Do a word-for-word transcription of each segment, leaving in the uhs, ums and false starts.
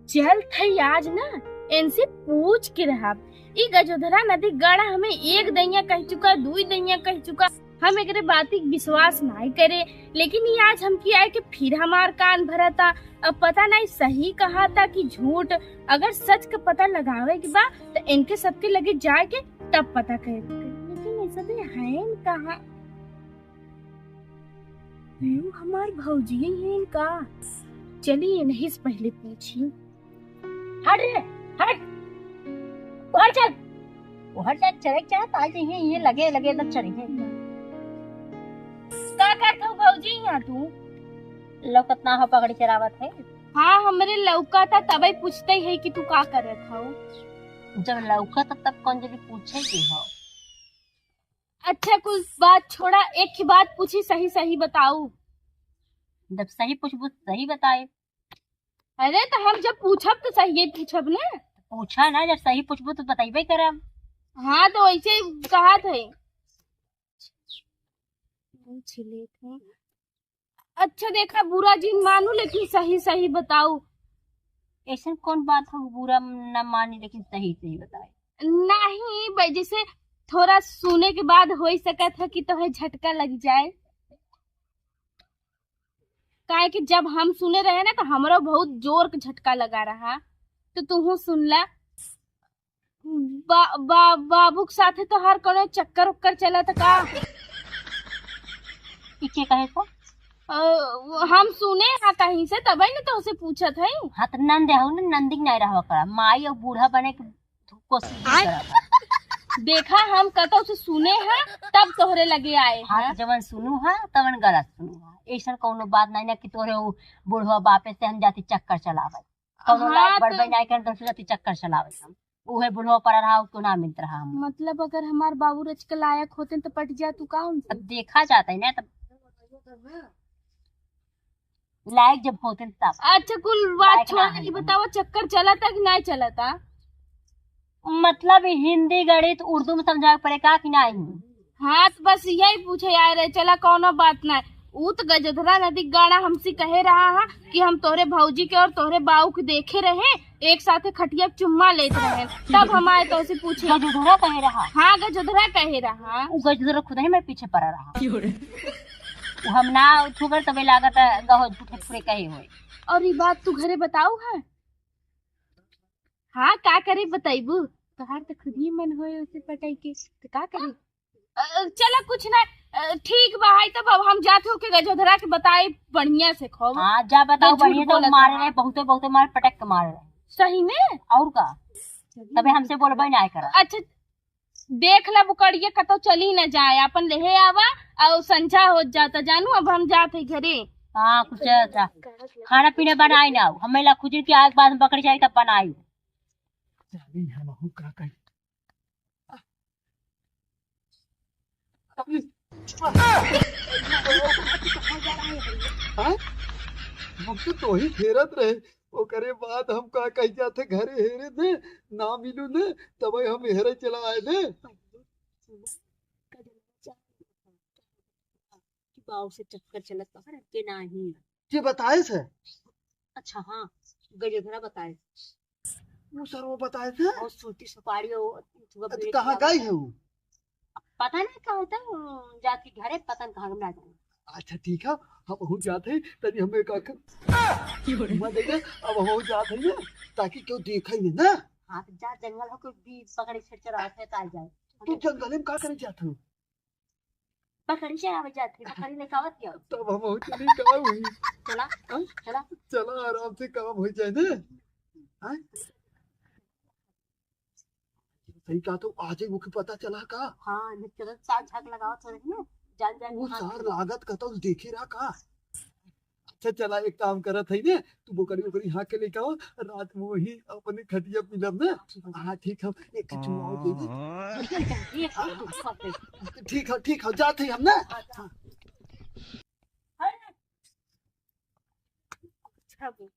चल थई आज ना, इनसे पूछ के रहब। ई गजोधरा नदी गाड़ा हमें एक दइया कह चुका, दुई दइया कह चुका। हम एकरे बाती के विश्वास नाई करे, लेकिन ई आज हमकी आए के फिर हमार कान भरता। अब पता नाई सही कहा था कि झूठ। अगर सच का पता लगावे के बा, तो इनके सबके लगे जाए के तब पता करे के पड़ी। लेकिन ये सब हैं कहाँ? यू हमार भौजी हैं का? चली इन्हीं से पहले पूछी। हट रे, हट। उहर चल। उहर चल, चले के चाहत, आज यहीं, ये लगे, लगे तब चले हैं। का करत हो भौजी यहाँ तू? लौकत ना हो, पकड़ी चरावत है। हाँ, हमरे लौका था, तबे पूछते है कि तू का करत हो। जब लौका था, तब कौन जल्दी पूछे की हो? अच्छा, कुल बात छोड़ा, एक ही बात पूछी, सही सही बताऊ। जब सही पूछबू, सही बताए। अरे, तो हम जब पूछब, तो सही पूछब ना। पूछा ना, जब सही पूछबू, तो बतइबे करब। हाँ, तो वैसे ही कहा थे। पूछ लेते हैं। अच्छा, देखा, बुरा जिन मानू, लेकिन सही सही बताऊ। ऐसन कौन बात हो, बुरा न मानी, लेकिन सही सही बताए। नहीं भाई, जैसे थोड़ा सुने के बाद हो सकत है कि तोहे झटका लग जाए, काहे कि जब हम सुने रहे ना, तो हमरो बहुत जोर के झटका लगा रहा। तो तूहू सुन ला। बा-, बा-, बाबू के साथे तोहार कोनो चक्कर उक्कर चलत का? ई के कहे से? अ, हम सुने हा कहीं से, तबे न तोहसे पूछत हई। हाँ, त नंद हऊ न, नंदी के नाई रहवा करा। माई और बूढ़ा बने के कोशिश भी करत है। देखा, हम कतौ से सुने हा, तब तोहरे लगे आए हाँ, हैं। त जवन सुनू हा, तवन गलत सुनू हा। ऐसन कौनो बात नहीं ना कि तोहरे उ बूढ़वा बापे से हम जाती चक्कर चलावे। कौनो हाँ, लायक बड़ तो बहन आए के हम तोहसे जाती चक्कर चलावे हम। उहे बुढ़वा पड़ा रहा, उसको ना मिलत रहा हम। मतलब, अगर हमार बाबू रच के लायक होते, तो पट जा तू का उनसे? अब देखा जाता है ना, तब लायक जब होते तब। अच्छा, कुल बात लायक छोड़ ना के है। बतावा, चक्कर चलता कि नहीं चलता? मतलब, हिंदी, गणित, उर्दू में समझावे पड़े का कि नहीं? हाँ, तो बस यही पूछे आए रहे, चला, कौनो बात ना। ऊ तो गजोधरा नदी गाड़ा हमसे कहे रहा है कि हम तोहरे भौजी के और तोहरे बाऊ के देखे रहे, एक साथे खटिया पे चुम्मा लेत रहे, तब हम आए तोहसे पूछे। गजोधरा कहे रहा? हाँ, गजोधरा कहे रहा। ऊ गजोधरा खुद ही मेरे पीछे पड़ा रहा। ऊ हम ना उठुबर तबे लागत है गहो झूठे फुरे कहे होए। और ई बात तू घरे बताऊ है? हाँ, का करे बताइबू? तोहार तो खुद ही मन होए उसे पटाई के, तो का करे? अ, चला कुछ ना, अ, ठीक बा, हाय तब अब हम जात हो के गजोधरा के बताई बढ़िया से खूब। हाँ, जा बताओ, तो झूठ बढ़िया तो बोलत मारे रहा। रहे, बहुते, बहुते मार पटक के मार रहे। सही में? और का? तबे हमसे बोलबे ना करा। अच्छा, देख ला बुकड़िया कतो चली ना जाए, अपन लेहे आवा और संझा हो जाता जानू, अब हम जात है घरे। हाँ, कुछ अच्छा। खाना पीना बनाई ना, हमें ला खुद के आग बाद में बकरी जाए तब बनाई। चली हम हूँ का कही। हाँ? हम तो तोही फेरत रहे, ओकरे बाद हम का कही जाते घरे हेरे दे, ना मिलू ने, तबे हम हेरे चला आए दे। कि बाऊ से चक्कर चलत बा, के नाही। के बताए से? अच्छा, हाँ, गजोधरा बताए। वो सर वो बताए से? और सूती सुपारी, वो, वो अच्छा, बीड़ी कहाँ के गई है वो? पता नहीं कहाँ होता, वो जाके घरे पता नहीं कहाँ, हम ना जाने। अच्छा, ठीक है, हम हो जाते हैं, तभी हमें का कर, मत देना, अब हम हो जाते हैं ना, ताकि क्यों देखे नहीं ना। हाँ, तो जा जंगल हो, कोई भी पकड़े छेड़ चढ़ा है, तो आ जाए। तू जंगल में का करे जाते हो? बकरी चरावे जात रही, बकरी लेके आवत क्या? तब हम हो चली का हुई? चला, हाँ? चला। चला, आराम से काम हो जाए ना। हाँ? सही कहा तो, आज ही मुख्य पता चला का? हाँ, नहीं चला, सार झाक लगावत हो रही ना, जान जान वो के हाँ। सार लागत का तो देखे रहा का? अच्छा चला, एक काम करत है ना, तू बोकरी वोकरी हाँ के लेके आओ, रात में वही अपने खटिया मिलब ना। हाँ, ठीक है, एक चुमाओ दे दे। ये हाँ, हाँ। ठीक है, ठीक है, जात है हम ना। हाँ। अच्छा, बोल।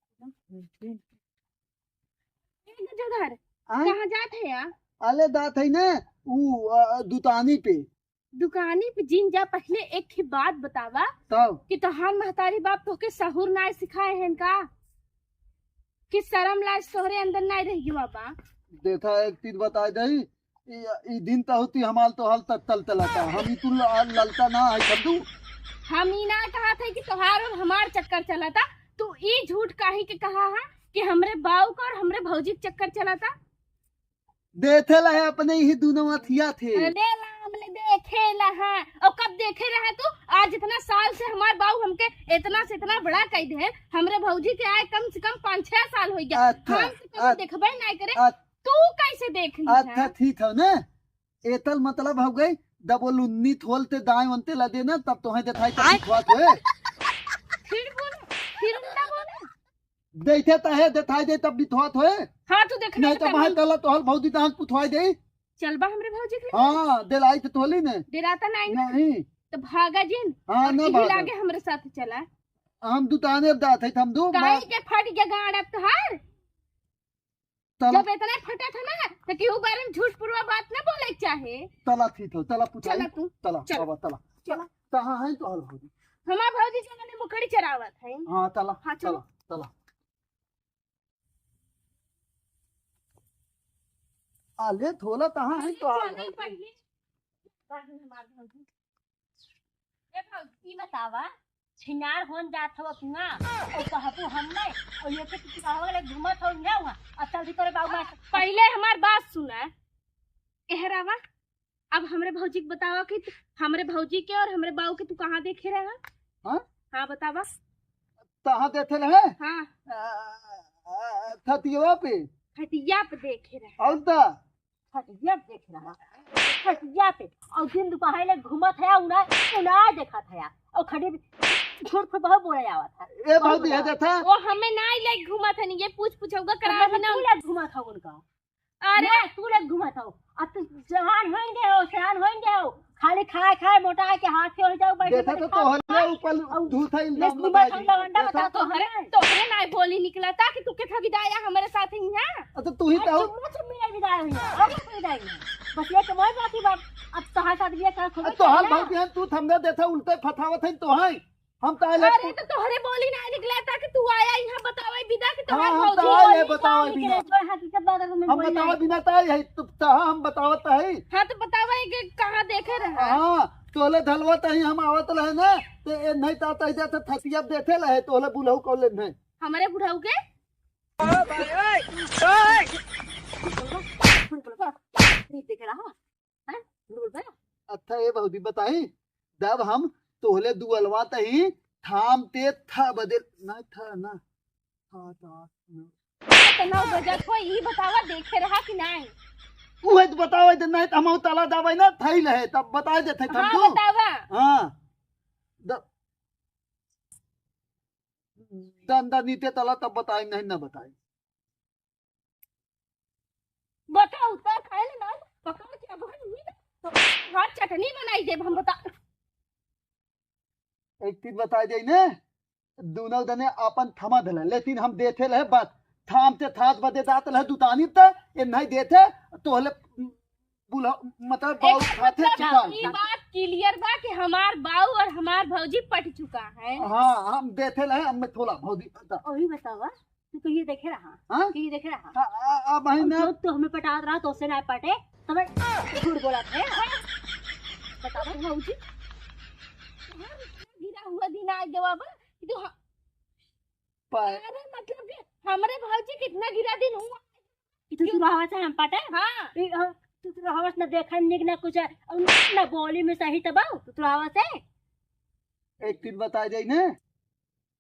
ए, गजोधर, हाँ? कहाँ जात है यार? अले जात है ना, ऊ, अ, दुतानी पे। दुकानी पे जिन जा, पहले एक ही बात बतावा तब? कि तोहार महतारी बाप तोहके सहूर नाय सिखाए हैं का? कि शर्म लाज तोहरे अंदर नाहीं रह गवा बा। देखा, एक चीज बताइ दई, ई, ई दिन त होती हमार तोहार तत्तल तलता, हम ई तू ल-, ललता ना है कद्दू। हम ई ना कहत है कि तोहार और हमार चक्कर चलता, तू ई झूठ काहे के कहा है कि हमरे बाऊ का और हमरे भौजी के चक्कर चलता? देखे ला है अपने ही दोनों अथिया थे। अरे राम ले देखे ला है, और कब देखे रहा तू? आज इतना साल से हमार बाऊ हमके इतना से इतना बड़ा कह दे, हमरे भौजी के आए कम से कम पाँच छह साल हो गया। अच्छा, हम तो कभी अच्छा, देखबे नहीं करे। अच्छा, तू कैसे देख ली अच्छा, है? ठीक है ना, एतल मतलब हो गई, दबो लुन्नी थोलते दाएं वनते लदे ना, तब तोहे देखाई तब आय। बिथवात होए। फिर बोले, फिर उल्टा बोले। देखे तहे देखाई दे तब बिथवात होए। हाँ, तू देख नहीं ले तो तब भाई हम तला तोहल भौजी दांत पुथवाई दे। चलबा हमरे भौजी के? हाँ, दिलाई तो तोली ने। डेराता नहीं ना? नहीं। तो भागा जिन। हाँ, और ना यही भागा। लागे हमरे साथ चला। हम दुताने दात है, हम दो काई मार- के फट गया गाड़ अब तोहार। तला जब इतना फटा था ना, तो केहू बारे में झूठ पुरवा बात ना बोले के चाहे। तला ठीक हो, तला पुछाई। चला तू, तला, चल। बाबा, तला। चला। कहाँ है तो हल भौजी? हमार भौजी जंगल में मुखड़ी चरावत है। हाँ, तला, हाँ, चलो। तला, तला। आले थोला कहाँ है तो हल चल, भौजी? पहले। ए भौजी, ई बतावा, छिनार होन जात हव तू ना, और कहबू हम नहीं, और ये के तू कहवा ले घूमत हो इहाँ उहाँ, और चल भी तोरे बाबू मार। पहले हमार बात सुना, एहरावा, अब हमरे भौजी के बतावा कि तू, हमरे भौजी के और हमरे बाऊ के तू कहाँ देखे रहा? हाँ? हाँ, बतावा। कहाँ देखे रहे? हाँ। आ, आ, खटियावा पे। खटिया पे देखे रहे। और का? खटिया देख रहा, खटिया पे, और दिन दोपहर ले घूमत है, उना, उना देखत है, और खड़ी झूठ फूट बहुत बोले आवत है। ए भौजी, है देखा? वो हमें ना ले घूमत है, ये पूछ पूछौगा करा हमें भी ना। तू ले घूमत हो उनका। अरे ना, तू ले घूमत हो, अब तू जवान होएंगे हो, सयान होएंगे हो, खाली खाए खाए मोटा के हाथ से हो जाओ, बैठे देखा बैठे तो खाओ, तोहरे खाओ। ऊपर और धूत है, इल्जाम लगाई दिया। लवंडा देखा बता तो तोहरे, हमें। तोहरे ना बोली निकला था कि तू के था विदाया हमारे साथ ही है। अच्छा, तू ही और तो चुम्मा चुम्मी नहीं विदाई हुई है, और कोई विदाई नहीं। बस ये तो मोए बाकी बात, अब तोहार साथ भी एक साथ अब होवे तोहार चाहिए ना। भौजी हैं, तू थमने देता उल्टे फथावत है तो है। हम तो आए अरे तो तोहरे बोली ना निकला था कि तू आया यहाँ बतावे विदा कि तोहार हाँ, हम भौजी तो आए बोली बतावे का बिना। निकले। तो हकीकत बात है, हम हम बोली बतावे नहीं। बिना तो आई है, तो, तो हम बतावत है। हाँ, तो बतावे कि कहाँ देखे रहे? हाँ, तोले धलवत है, हम आवत रहे ना, तो ए नहीं तो आता इधर तो थसिया देखे रहे, तोले बुलाऊ कॉलेज में। हमारे बुढ़ाऊ के? ओ भाई, ओए, ओए। नहीं देखे रहा? हैं? बोल बे। अच्छा, ए भौजी बताई, जब हम तोहले दुअलवा तही थाम ते था बदल, ना था ना, था, था, ना। तो नौ बजे को ई बतावा, देखे रहा कि नहीं? उहे तो बतावा, तो नहीं तो हम तला दावे ना, थई रहे, तब बताए देते हम हाँ, तू। बतावा। हाँ। द-, दंदा नीते तला तब बताई, नहीं ना बताई। बताओ, उतर खाए ले ना, पकड़ के अब हम नहीं तो हर चटनी बनाई देब हम, बता। एक चीज बताई दे ने, दोनों दने आपन थमा देला, लेकिन हम देथे रहे बात, थाम ते थात बदे दात रहे दुतानी त, ये नहीं देथे, तोहले बुला, मतलब, बाऊ एक खाते मतलब चुका। ई बात clear बा कि हमार बाऊ और हमार भौजी पट चुका है। हाँ, हम देथे रहे, हम में थोड़ा भौजी पटा। वही बतावा, तू तो ये देखे रहा, हाँ? तू ये देखे रहा। हाँ, आ, आ, बहिन और ना। जो तू हमें पटात रहा, तो उसे ना पटे, तो मैं झूठ बोला था, हाँ? बतावा भौजी, तुम्हारा गिरा हुआ दिन आ गया बाबा, कि तू ह-, पर अरे मतलब कि हमरे भौजी कितना गिरा दिन हुआ, कि तू क्यों? तुरहवा से हम पटे? हाँ। ई, अ, तू तुरहवा से न देखा निक न कुछ, अ, न बोली में सही तब, तू तुरहवा से? एक चीज बता जाई ने,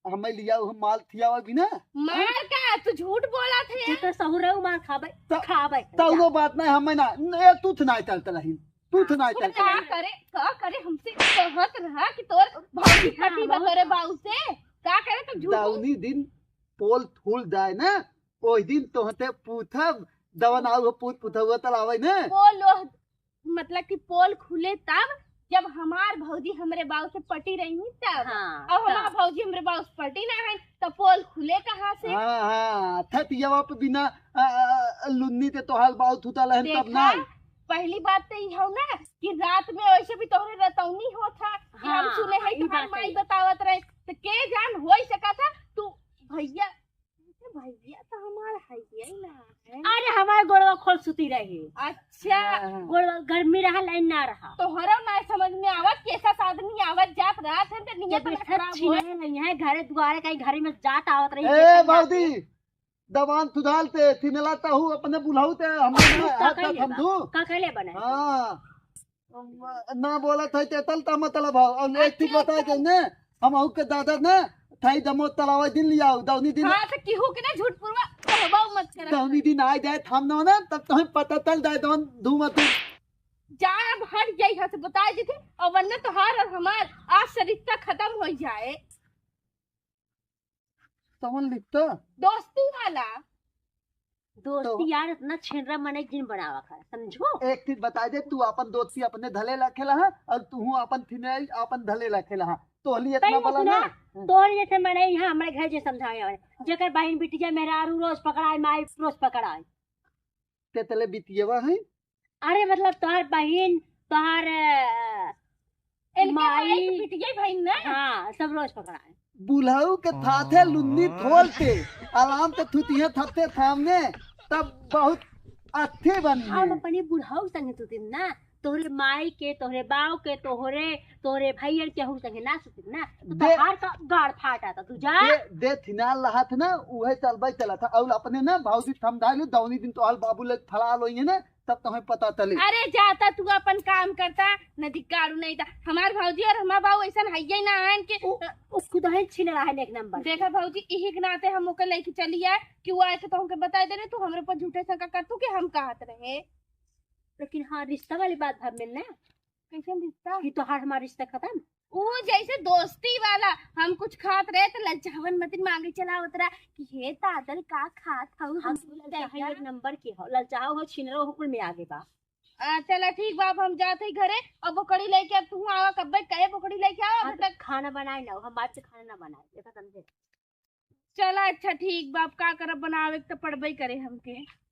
हमें लिया हुआ माल थियावा भी ना। मार का? तू झूठ बोला थे तू यार। तो सहुरऊ मार खाबे, त-, खाबे। तौनो बात नहीं, हमें ना, न, ए, तू थ नहीं चलत रही, तू थ नहीं तो चलत का रही। करे, का करे, हमसे कहत रहा कि तोर भौजी हाँ, पटी बा बहुत तोरे बाऊ से। का करे तो झूठ बोल। दौनी दिन पोल खुल जाए ना, ओही दिन तोहते पूछब, दवन आऊ हो पूछ पुथौआ तलावे ने। पोल ओह, मतलब कि पोल खुले तब, जब हमार भौजी हमरे बाऊ से पटी रही तब। हाँ, और हमार तब। भौजी हमरे बाऊ से पटी ना है, तो पोल खुले कहाँ से? हाँ, हाँ, थतियावा पे बिना, आ, आ, लुन्नी ते तोहार बाऊ थूता लहन तब देखा, ना। पहली बात तो ई हो ना कि रात में वैसे भी तोहरे रतौनी होत था कि हम हाँ, सुने हैं ई कि हमार बात माई है। बतावत रहे, तो के जान हो ही सका था तू भैया भैया तो हमार है ही ना है। अरे, हमार गोड़वा खोल सुती रही। अच्छा। हाँ। गोड़वा गर्मी रहा, लाइन ना रहा। तोहरो ना समझ में आवत, कैसा आदमी आवत जात रहत है, तो नियत जब ना ऐसा खराब होए। छीने नहीं है, घरे दुआरे कहीं घरे में जात आवत रही, ए, कैसे भौजी, जाते? दबान सुधाल ते, थिनेला तहू अपने बुलाऊ ते, हम तू ना का हाथ कहले हम बा? दू। का कहले बने? हाँ। ना बोलत है ते तल ता मतलब हो। और एक चीज अच्छा, बताए अच्छा। दे ने, हम अहू के दादा ने थाई दमो तलावा दिन लियाऊ, दौनी दिन। हाँ, तो केहू के ना झूठ पुरवा कहबाऊ मत कर। दौनी दिन आए जाए थाम ना ना, तब तो हम पता तल जाए दौन धूम तू। जा अब हट जाई, यहाँ से बताए देते, और वरना तोहार और हमार आज से रिश्ता खत्म हो जाए। कौन रिश्ता? दोस्ती वाला। दोस्ती तो यार, इतना छेनरा मने जिन बनावा कर, समझो? एक चीज बता दे, तू अपन दोस्ती अपने धले रखेला है और तू अपन फिनाइल अपन धले रखेला है। तोहली इतना पहले बला सुना, ना। तोहर जैसे मने यहाँ हमारे घर जे समझावे वाले, जेकर बहिन बिटिया मेहरारू रोज पकड़ाए, माई रोज पकड़ाए। ते तले बिटियवा है? अरे मतलब तोहार बहिन, तोहार, अ, इनके माई। माई के बिटिया बहिन ना? हाँ, सब रोज पकड़ाए। बुढ़ऊ के थाथे लुन्नी खोलते, आराम से थुतिया थपते सामने, तब बहुत अच्छे बनी हम है। अपनी बुढ़ऊ संगे सुतिन ना, तोहरे माई के, तोहरे बाव के, तोहरे, तोहरे भैया के, केहू संगे ना सुतिन ना, तो दे-, तोहार का गाड़ फाटा था, तू जा। दे, दे थिनाल रहत ना, उहे चलबे चला था। और अपने ना भौजी समझा लो, दौनी दिन तोहार बाबू लोग फलाल होइए ना, तब तुम्हें पता चले। अरे जाता तू अपन काम करता, न धिक्कारू नहीं था। हमार भौजी और हमार बाऊ ऐसा हइये ना आन के उ, उ खुद ही छीन रहा है एक नंबर। देखा भौजी, यही के नाते हम ओके लेके चली आए कि वो आए के तो हमके बताई देने, तू हमरे पर झूठे शंका कर तू कि हम कहत रहे। लेकिन हाँ, रिश्ता वाली बात भाव में ना। कैसन रिश्ता? कि तोहार हमार रिश्ता खत्म। ऊ जैसे दोस्ती वाला, हम कुछ खात रहे तो ललचावन मतिन मांगे चला उतरा कि हे तादल का खात हऊ, हम हम ललचाहन एक नंबर के हो, ललचाओ हो, छिनरो हो, कुल में आगे बा। आ, चला ठीक बा, अब हम जात हई घरे। अब बोकड़ी लेके, अब तू आवा, कब्बे कहे बोकड़ी लेके आवा, हाँ, अभी तो तक खाना बनाए ना, हम बाद से खाना ना बनाए, देखा समझे? चला अच्छा ठीक बा, अब का करब, बनावे के तो पड़बे करे हमके।